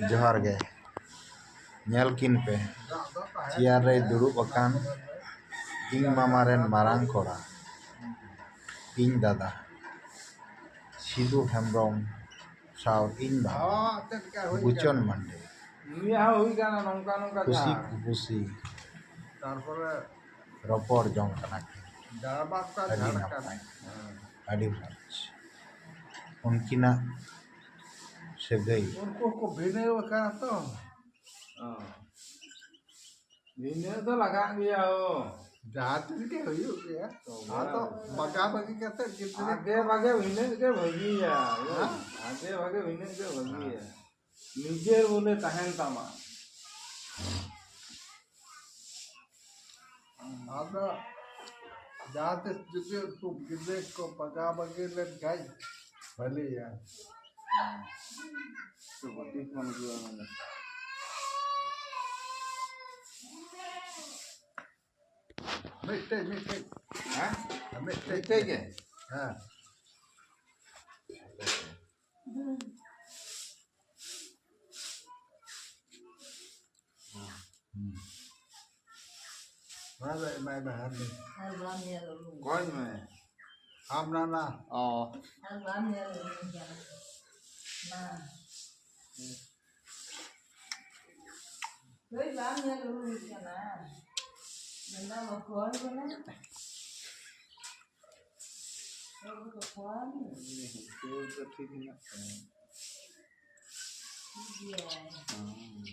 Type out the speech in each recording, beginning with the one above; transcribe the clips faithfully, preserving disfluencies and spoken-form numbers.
ᱡᱚᱦᱟᱨ ᱜᱮ᱾ ᱧᱮᱞ ᱠᱤᱱ ᱯᱮ, ᱪᱮᱭᱟᱨ ᱨᱮᱭ ᱫᱩᱲᱩᱵ ᱟᱠᱟᱱ ᱤᱧ ᱢᱟᱢᱟ ᱨᱮᱱ ᱢᱟᱨᱟᱝ ᱠᱚᱲᱟ, ᱤᱧ ᱫᱟᱫᱟ ᱥᱤᱫᱩ ᱦᱮᱢᱵᱨᱚᱢ ᱥᱟᱶ ᱤᱧ ᱵᱟᱵᱟ ᱵᱩᱪᱚᱱ ᱢᱟᱱᱰᱤ᱾ ᱩᱱᱤᱭᱟᱜ ᱦᱚᱸ ᱦᱩᱭ ᱠᱟᱱᱟ ᱱᱚᱝᱠᱟ ᱱᱚᱝᱠᱟ ᱠᱩᱥᱤ ᱡᱟᱦᱟᱸ᱾ ᱠᱩᱯᱩᱥᱤ ᱛᱟᱨᱯᱚᱨᱮ ᱨᱚᱯᱚᱲ ᱡᱚᱝ ᱠᱟᱱᱟ ᱠᱤᱱ᱾ ᱫᱟᱲᱟᱵᱟᱥ ᱠᱟ ᱟᱹᱰᱤ ᱡᱷᱟᱲᱠᱷᱚᱸᱰ᱾ ᱱᱟᱯᱟᱭ, ᱦᱮᱸ᱾ ᱟᱹᱰᱤ ᱢᱚᱡᱽ᱾ ᱩᱱᱠᱤᱱᱟᱜ ᱥᱟᱹᱜᱟᱹᱭ᱾ ᱩᱱᱠᱩ ᱠᱚ ᱵᱷᱤᱱᱟᱹ ᱟᱠᱟᱱᱟ ᱛᱚ᱾ ᱦᱮᱸ᱾ ᱵᱷᱤᱱᱟᱹ ᱫᱚ ᱞᱟᱜᱟᱜ ᱜᱮᱭᱟ ᱦᱳ᱾ ᱡᱟᱦᱟᱸ ᱛᱤᱥ ᱜᱮ ᱦᱩᱭᱩᱜ ᱜᱮᱭᱟ᱾ ᱛᱚᱵᱮ ᱟᱫᱚ ᱟᱨ ᱵᱟᱜᱟ ᱵᱟᱜᱤ ᱠᱟᱛᱮ ᱜᱤᱫᱽᱨᱟᱹ ᱟᱜᱮ ᱵᱷᱟᱜᱮ ᱵᱷᱤᱱᱟᱹᱜ ᱜᱮ ᱵᱷᱟᱹᱜᱤᱭᱟ᱾ ᱦᱮᱸ? ᱟᱜᱮ ᱵᱷᱟᱜᱮ ᱵᱷᱤᱱᱟᱹᱜ ᱜᱮ ᱵᱷᱟᱹᱜᱤᱭᱟ᱾ ᱱᱤᱡᱮᱨ ᱵᱚᱞᱮ ᱛᱟᱦᱮᱱ ᱛᱟᱢᱟ᱾ ᱟᱫᱚ ᱡᱟᱦᱟᱸ ᱛᱤᱥ ᱡᱩᱫᱤ ᱩᱱᱠᱩ ᱜᱤᱫᱽᱨᱟᱹ ᱠᱚ ᱵᱟᱜᱟ ᱵᱟᱜᱤ ᱞᱮᱱ ᱠᱷᱟᱡ ᱵᱷᱟᱹᱞᱤᱭᱟ᱾ ᱛᱚ ᱵᱟᱹᱴᱤ ᱠᱚ ᱢᱟᱱᱮ ᱢᱤᱫᱴᱮᱡ, ᱢᱤᱫᱴᱮᱡ᱾ ᱦᱮᱸ? ᱢᱤᱫᱴᱮᱡ᱾ ᱢᱤᱫᱴᱮᱡ ᱜᱮ? ᱦᱮᱸ᱾ ᱦᱩᱸ᱾ ᱚᱱᱟ ᱫᱚ ᱮᱢᱟᱭ ᱢᱮ, ᱦᱟᱱ ᱫᱚ᱾ ᱟᱨ ᱵᱟᱢ ᱧᱮᱞ ᱩᱨᱩᱢ᱾ ᱠᱚᱭ ᱢᱮ᱾ ᱟᱢ ᱱᱟᱱᱟ᱾ ᱚ᱾ ᱟᱨ ᱵᱟᱢ ᱧᱮᱞ ᱩᱨᱩᱢ ᱠᱟᱱᱟ᱾ ᱵᱟᱝ᱾ ᱦᱳᱭ, ᱵᱟᱢ ᱧᱮᱞ ᱩᱨᱩᱢ ᱠᱟᱱᱟ᱾ ᱢᱮᱱᱫᱟ ᱵᱟᱠᱚ ᱦᱚᱲ ᱠᱟᱱᱟ᱾ ᱦᱚᱲ ᱠᱚ ᱯᱷᱳᱱ᱾ ᱦᱤᱥᱟᱹᱵ ᱫᱚ ᱴᱷᱤᱠ ᱦᱮᱱᱟᱜ ᱛᱟᱢᱟ᱾ ᱴᱷᱤᱠ ᱜᱮᱭᱟ᱾ ᱦᱩᱸ᱾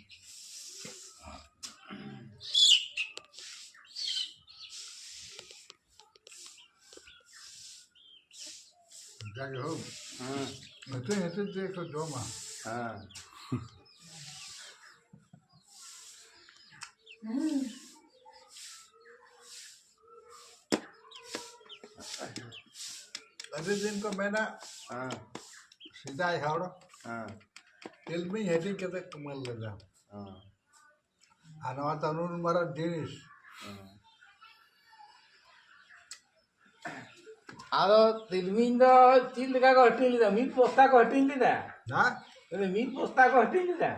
ᱡᱟᱭᱦᱳᱠ᱾ ᱦᱮᱸ᱾ ᱦᱟᱹᱴᱤᱧ ᱦᱟᱹᱴᱤᱧ ᱛᱮᱜᱮ ᱠᱚ ᱡᱚᱢᱟ᱾ ᱦᱮᱸ᱾ ᱟᱹᱰᱤ ᱫᱤᱱ ᱠᱚ ᱢᱮᱱᱟ, ᱦᱮᱸ᱾ ᱥᱮᱫᱟᱭ ᱦᱚᱲ ᱦᱮᱸ᱾ ᱛᱤᱞᱢᱤᱧ ᱦᱟᱹᱴᱤᱧ ᱠᱟᱛᱮ ᱠᱚ ᱢᱟᱹᱞ ᱞᱮᱫᱟ᱾ ᱦᱮᱸ᱾ ᱟᱨ ᱱᱚᱣᱟ ᱫᱚ ᱱᱩᱱ ᱢᱟᱨᱟᱝ ᱡᱤᱱᱤᱥ᱾ ᱦᱮᱸ᱾ ᱟᱫᱚ ᱛᱤᱞᱢᱤᱧ ᱫᱚ ᱪᱮᱫ ᱞᱮᱠᱟ ᱠᱚ ᱦᱟᱹᱴᱤᱧ ᱞᱮᱫᱟ? ᱢᱤᱫ ᱵᱚᱥᱛᱟ ᱠᱚ ᱦᱟᱹᱴᱤᱧ ᱞᱮᱫᱟ? ᱦᱮᱸ? ᱢᱟᱱᱮ ᱢᱤᱫ ᱵᱚᱥᱛᱟ ᱠᱚ ᱦᱟᱹᱴᱤᱧ ᱞᱮᱫᱟ᱾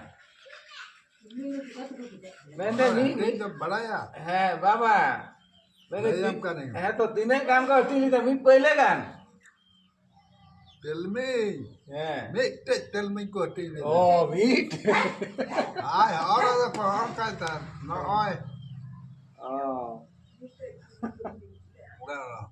ᱢᱮᱱᱫᱟ ᱢᱤᱫ ᱤᱧ ᱫᱚ ᱵᱟᱲᱟᱭᱟ᱾ ᱦᱮᱸ ᱵᱟᱵᱟ, ᱢᱮᱱᱫᱟ ᱞᱟᱹᱭᱟᱢ ᱛᱤ- ᱠᱟᱹᱱᱟᱹᱧ᱾ ᱦᱮᱸ ᱛᱚ, ᱛᱤᱱᱟᱹᱜ ᱜᱟᱱ ᱠᱚ ᱦᱟᱹᱴᱤᱧ ᱞᱮᱫᱟ ᱢᱤᱫ ᱯᱟᱹᱭᱞᱟᱹ ᱜᱟᱱ? ᱛᱮᱞᱢᱤᱧ᱾ ᱦᱮᱸ᱾ ᱢᱤᱫᱴᱮᱡ ᱛᱮᱞᱢᱤᱧ ᱠᱚ ᱦᱟᱹᱴᱤᱧ ᱞᱮᱫᱟ᱾ ᱚ, ᱢᱤᱫ᱾ ᱟᱭ ᱦᱚᱲ ᱫᱚ ᱯᱟᱲᱦᱟᱣ ᱠᱟᱭ ᱛᱟᱦᱮᱸ᱾ ᱱᱚᱜᱼᱚᱭ᱾ ᱚ᱾ ᱚᱲᱟᱜ ᱚᱲᱟᱜ᱾